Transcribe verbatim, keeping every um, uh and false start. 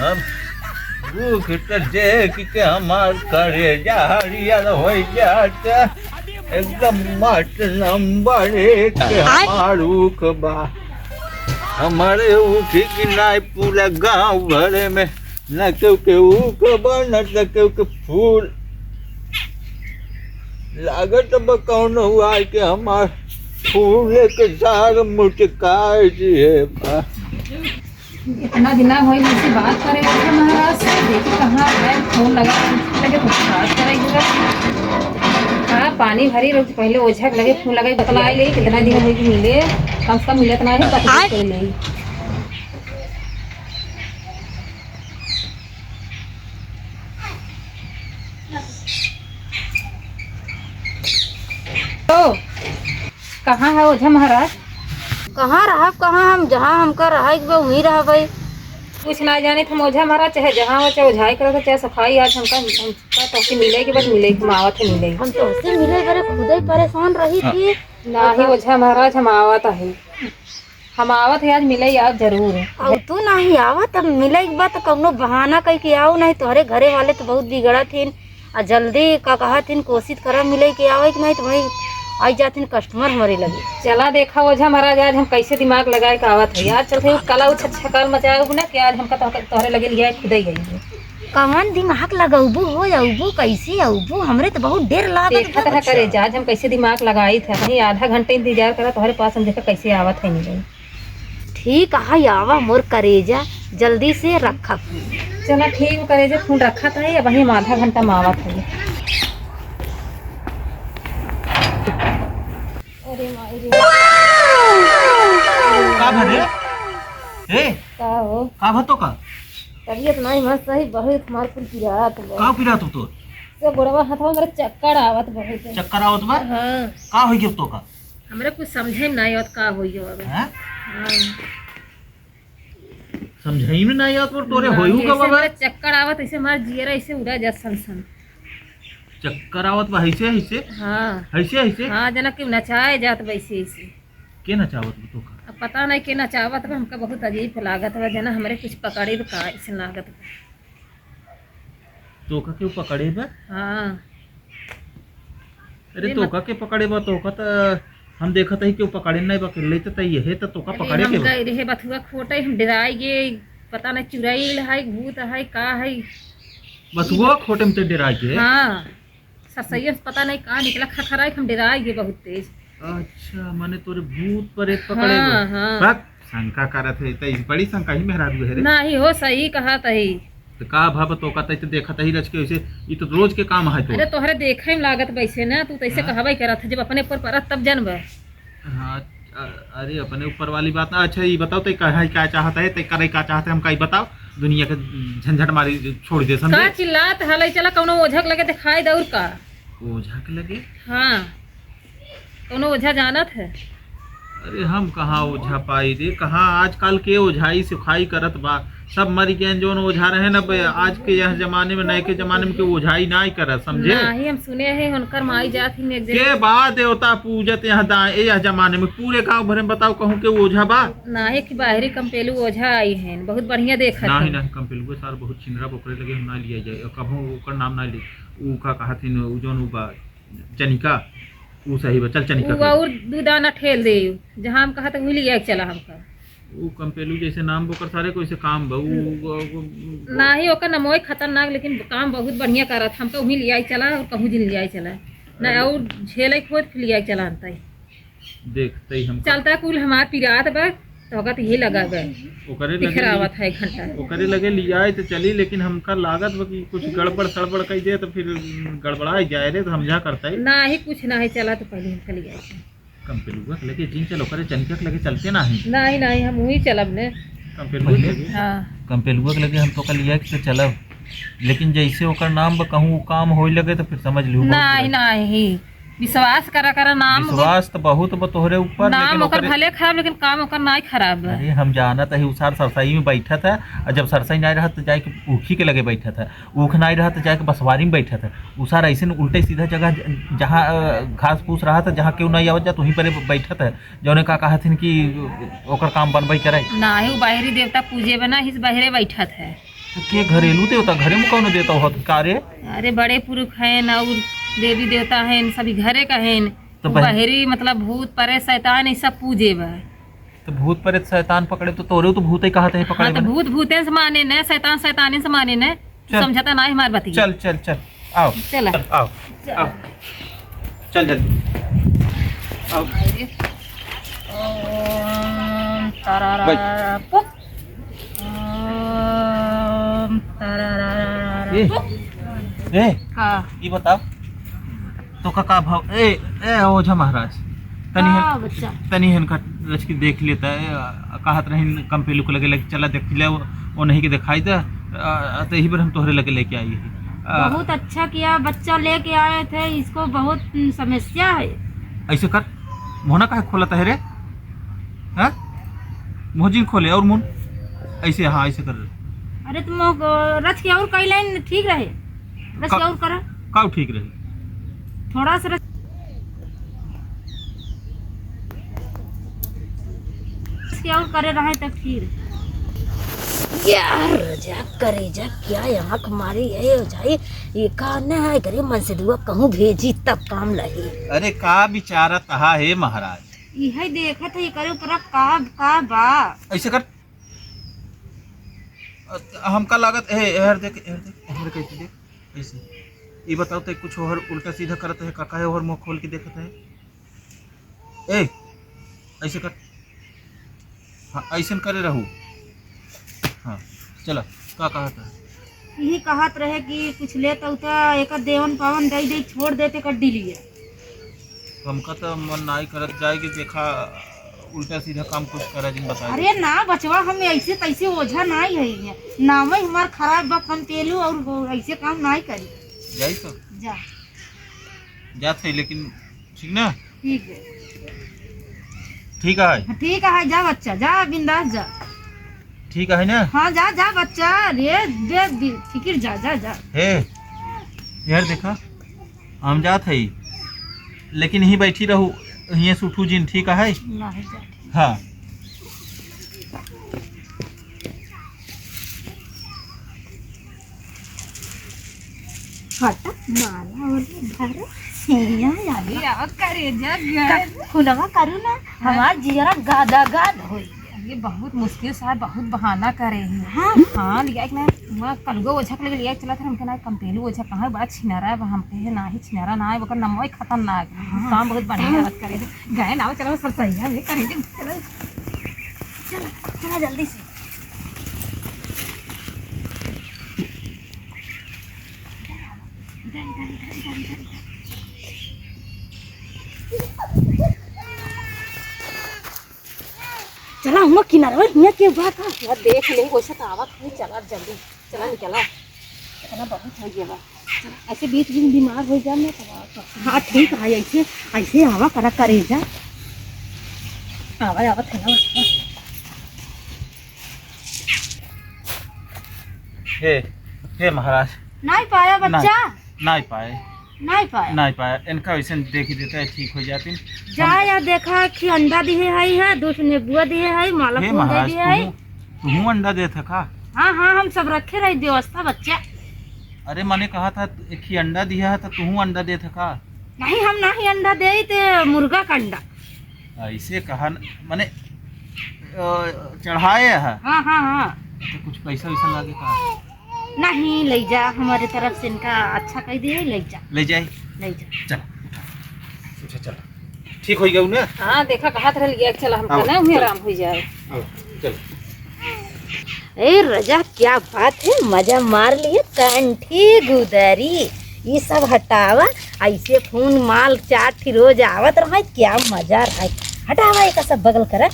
अब भूख त देख के हमार करेजा हरियर होइ जात, एकदम मस्त नंबर एक हमार ऊख बा। हमारे ऊख की नाई पूरा गांव भरे में, न केहू के ऊख बा, न त केहू के फूल। लागत बा कौनो आइके हमार फूले के साग मुचकाई दिहे बा। इतना दिना होई मुझसे बात करे के महाराज से, देखी कहाँ है, फोन लगा लगे तो बात करे के। हाँ, पानी भरी रोज पहले ओझा के लगे फोन लगाई, बतलाई ले कितना दिन होई कि मिले, कम से कम मिलत ना है, बात कर ले। तो कहाँ है ओझा महाराज? कहाँ रहब, कहाँ हम, जहाँ हमका रहे के बा, वहीं रहबै। कुछ ना जाने हम ओझा महाराज, चाहे जहाँ हो, चाहे ओझाई करत हो, चाहे सफाई, आज हमका, हमका तोहसे मिले के बाद मिले, हम आवत है मिले। हम तोहसे मिले बरे खुदे परेशान रही थी। नाही ओझा महाराज, हम आवत है, हम आवत है, आज मिले, आज जरूर। अब तू नाही आवत, अब मिले के बाद कौनो बहाना कई के आओ, नहीं तोहरे घरे वाले तो बहुत बिगड़त हिन। आ जल्दी का कहत हिन, कोशिश करा मिले के आवे के, नहीं तो वही आई जात हिन कस्टमर हमरे लगे। चला देखा ओझा महाराज, आज हम कैसे दिमाग लगाए के आवत है। आज चलते कला उछल छकाल मचाए ना कि आज हमका तोहरे, तोहरे लगे लिया खुदे गई। कवन दिमाग लगौबू हो, अउबू कैसे अउबू? हमरे तो बहुत डर लागत देखत बा। है करेजा, आज हम कैसे दिमाग लगाई थे, वही आधा घंटे इंतजार करा, तोहरे पास हम देखा कैसे आवत है मिले। ठीक है, आवा मोर करेजा, जल्दी से रखा फोन। चला ठीक करेजा, फोन रखा था, अब हम आधा घंटा में आवत है। अरे माई रे। का भा रे? ए? का हो? का भा तोका? तबीयत नहीं मस्त है, बहुत मार कुल पिरात बा। का पिरात हो तोर? से गोड़वा हाथवा मेरा चक्कर आवत बहुत है। चक्कर आवत बा? हाँ। का होई गयो तोका? हमरा कुछ समझे में ना आवत का होई हो अब। हैं? हाँ। समझे में ना आवत, पर तोरे ना, होई का ऐसे बाबा? हमरा चक्कर आवत, ऐसे हमार जियरा ऐसे उड़ा जात सन सन। चक्कर आवत बा, ऐसे, ऐसे? हाँ। ऐसे, ऐसे? हाँ, जना कि नचाए जात बा ऐसे, ऐसे। के नचावत बा तोका? अब पता नहीं के नचावत बा, हमका बहुत अजीब लागत बा, जना हमरे कुछ पकड़े बा का, ऐसे लागत बा। तोका केहू पकड़े बा? हाँ। अरे, अरे तोका मत- के पकड़े बा? तोका त हम देखत ही केहू पकड़े नहीं बा, के लेते त यहे त तोका अरे पकड़े के हम बा। गए रहे बथुआ खोटे, हम डराई गए, पता नहीं चुड़ैल है, भूत है, का है। बथुआ खोटे में ते डराई गए? हाँ, सरसैया से पता नहीं का निकला, खखराई, हम डराई गए बहुत तेज। अच्छा, माने तोरे भूत प्रेत पकड़े हाँ, गए? हाँ। बात शंका करत है, त ई बड़ी शंका ही मेहरारू है रे। नाही हो, सही कहत ही। त का भा तोका, तै त देखत ही रच के, वैसे ई त रोज के काम है तो। अरे तोहरे देखे में लागत वैसे ना, तू तैसे हाँ? कहबे करत है, जब अपने ऊपर परत तब जनबे। हाँ, अ-, अरे अपने ऊपर वाली बात ना। अच्छा ई बताओ, तै कहे का चाहत है, तै करे का चाहत है, हमका ई बताओ, दुनिया के झंझट मारी छोड़ दे, समझे? का चिल्लात हलै, चला कौनो ओझा के लगे दिखाई दौर का। ओझा के लगे? हाँ। कौनो ओझा जानत है? अरे हम कहाँ ओझा पाई रे, कहाँ आजकल के ओझाई सिखाई करत बा, सब मरि गए जौन ओझा रहे न बे, आज के यह जमाने में, नए के जमाने में के ओझाई नाई करत, समझे? नाही, हम सुने हैं, उनकर माई जात ही एक जगह। के बा देवता पूजत यहाँ दाएं, ए, यह जमाने में पूरे गांव भरे में बताओ कहूँ के ओझा बा? नाही कि बाहरी कंपेलू ओझा आई हैं, बहुत बढ़िया देखत नाही, हैं। नाही, कंपेलुआ सार बहुत छिनरा बा, ओकरे लगे हम ना लिया जाए, कभो ओकर नाम ना ले, ऊ का कहत हिन, ऊ जौन ऊ बा, चनिका, ऊ सही बा, चल चनिका ऊ के। और दू दाना ठेल दे, जहाँ हम कहत वही लिया के चला हमका। ऊ कंपेलू जैसे नाम बा ओकर सारे कोई से काम बा, ऊ, ऊ, ऊ, नाही, ओकर नमोय खतरनाक, लेकिन काम बहुत बढ़िया करत, हमका वही लिया के चला और कहूँ जिन लिया के चला। ना अरे। और झेले खोद के लिया के चला अंताई। देखते ही हम चलता कुल हमार पिरात बा, तो ओका तो ये लगा बा। ओकरे लगे बिखरावत है घंटा। ओकरे लगे लियाए तो चली, लेकिन हमका लागत बा कि कुछ गड़बड़ सड़बड़ कई दे तो फिर गड़बड़ाई जाए रे, तो समझा करता है। नाही, कुछ नाही, चला तो पहले हमका लियाए। कंपेलुआ के लगे जिन चल, ओकरे चनिका के लगे चलते नाही। नाही, नाही, हम वही चलब ने। कंपेलुआ के लगे? हाँ। कंपेलुआ के लगे हम तोका लिया के तो चलब, लेकिन जैसे ओकर नाम बा कहूँ वो काम होए लगे तो फिर समझ लिहू बहुत नाही, बुरा। नाही। विश्वास करा, करा, नाम ओकर विश्वास तो बहुत बा तोहरे ऊपर, नाम लेकिन ओकर ओकरे भले खराब, लेकिन काम ओकर नाई खराब बा। अरे, हम जानत हई, उ सार सरसई में बैठत है, और जब सरसई नाई रहत, तो जाए के ऊखी के लगे बैठत है, ऊख नाई रहत, तो जाए के बसवारी में बैठत है। उ सार ऐसे न उल्टे सीधा जगह ज-, जहाँ, अ, घास फूस रहत है, जहाँ केहू नाई आवत जात, वहीं पर बैठत है। जौने का कहत हन कि ओकर काम बनबई करे। नाहीं, उ बाहरी देवता पूजे बना, हिस बाहरे बैठत है। तो के घरेलू देवता, घरे में कौनो देवता होत का रे? अरे, बड़े पुरुष हैं और देवी देवता हैं, सभी घरे का हैं। तो उ बह- बाहरी, मतलब, भूत, प्रेत, शैतान, ई सब पूजे बा। तो भूत, प्रेत, शैतान पकड़े, तो तोरे तो भूत ही कहत है, पकड़े हाँ, तो बना। भूत भूते से माने न, शैतान शैतानी से माने न। चल। समझता ना है हमार बतिया। चल, चल, चल, आओ। चला। चल, आओ, चल। आओ। चल जल्दी। आओ। ओम तारारा बैठ। पुक। ओम तारारा ए, पुक। ए, हाँ। ई बताओ, तो का, का भाव, ए, ए, ओझा महाराज, तनी हाँ, हेन-, बच्चा। तनी हेनका रच के देख लेता है, आ, कहत रहिन कंपेलू के लगे, लगे चला देख ले, वो, वो नहीं के दिखाई दे, आ, तो यही पर हम तोहरे लगे लेके आई है। आ, बहुत अच्छा किया, बच्चा लेके आए थे, इसको बहुत, उम, समस्या है। ऐसे कर, मुँह ना काहे खोलत है रे? हाँ? मुँह जिन खोले और मुन, ऐसे, हाँ, ऐसे कर। अरे, तुम रच के और कई लाइन ठीक रहे, रच के का-, और करा। काउ ठीक रहे? थोड़ा सा रच-, रच के और करे रहे तब ठीक रहे। यार, रजा, करेजा, क्या आँख मारी है, ओझाई? ये का न है, गरीब मन से दुआ कहूँ भेजी तब काम लही। अरे, का विचारत हा हे महाराज? इहे देखत है, एकरे ऊपर का, का बा? ऐसे कर। अ, हमका लागत, ए, एहर देख, एहर देख, एहर कैसे देख, ऐसे। ई बताओ, ते कुछ ओहर उल्टा सीधा करत है, का काहे ओहर मुँह खोल के देखत है? ए, ऐसे कर। हाँ, ऐसन करे रहू। हाँ, चला, का कहत है? यही कहत रहे कि कुछ लेत उता, एकर देवन पावन दई दई छोड़ देते, कर डीलिया। हमका तो मन नाई करत जाए कि देखा, उल्टा सीधा काम कुछ करा जिन बताए। अरे ना बचवा, हम ऐसे तैसे ओझा नाई है, नाम ही हमार खराब बा, कंपेलू और वो ऐसे काम नाई करी। जाई तो? जा। जात है, लेकिन ठीक ना? ठीक है। ठीक है। ठीक है, जा बच्चा, जा बिंदास जा। ठीक है ना? हाँ, जा, जा बच्चा, रे, बे, बे, फिकिर जा, जा, जा। हे, यार देखा, हम जात हई, लेकिन यहीं बैठी रहू, यहीं से उठू जिन, ठीक है? नहीं जा। हाँ। हटा, माला और धर, सैया लागी। ये अब करेजा गए। क-, खुलवा करू ना, हाँ। हमार जियरा गादा गाद होई। ये बहुत मुश्किल से, बहुत बहाना करे ही। हाँ। हाँ, लिया एक ना, वहाँ कलुगो ओझा के लगे लिया चला था, हमके ना कंपेलू ओझा कहाँ बड़ा छिनारा है, हमके है ना ही छिनारा ना है, ओकर नमो ही खतरनाक। हाँ। काम बहुत बढ़िया हाँ। लगत करे। गए ना, चलो, सब सही है, ये करेंगे, चलो। चलो, चलो जल्दी से। इधर, इधर, इधर, इधर, इधर, इधर। चला, हुआ किनारवा, हियाँ के बा का? हुआ देख ले, वैसे तो आवत नहीं, चला जल्दी, चला निकला। इतना बहुत हो गया बा। ऐसे बीच बीच बीमार हो जाए ना, तो हाँ, ठीक है, ऐसे, ऐसे आवा करा, करेजा। आवा, आवा, थैला। हे, हे महाराज। नहीं पाया बच्चा? नहीं, नहीं पाए। नहीं पाया? नहीं पाया। इनका वैसे देख ही देता है, ठीक हो जाती। जा हम या देखा कि अंडा दिए है, है, दो ठो नेबुआ दिए है, माला हे फूल दे महाराज, दिए है। तू, तू अंडा देत है का? हाँ, हाँ, हम सब रखे रही व्यवस्था बच्चा। अरे, मने कहा था, एक ही अंडा दिया है, तो तू अंडा देत है का? नहीं, हम नहीं अंडा दे, ते मुर्गा का अंडा। ऐसे कहा न, मने, अ, चढ़ाए है। हाँ, हाँ, हाँ। तो कुछ पैसा वैसा लागे का? नहीं, ले जा, हमारे तरफ से इनका अच्छा कह दिए, ले जा। ले जाए? ले जा। चल, उठा। उठा, चल। ठीक हो गया ना? हाँ, देखा, कहा तरह लिया, चला, हमका आओ, ना हुए चल। आराम हो जाए। आओ, चल। ए रजा, क्या बात है, मजा मार लिए, कंठी गुदरी, ये सब हटावा। ऐसे फोन माल चार ठी रोज आवत रहे, क्या मजा रहे। हटावा, एक सब बगल करा,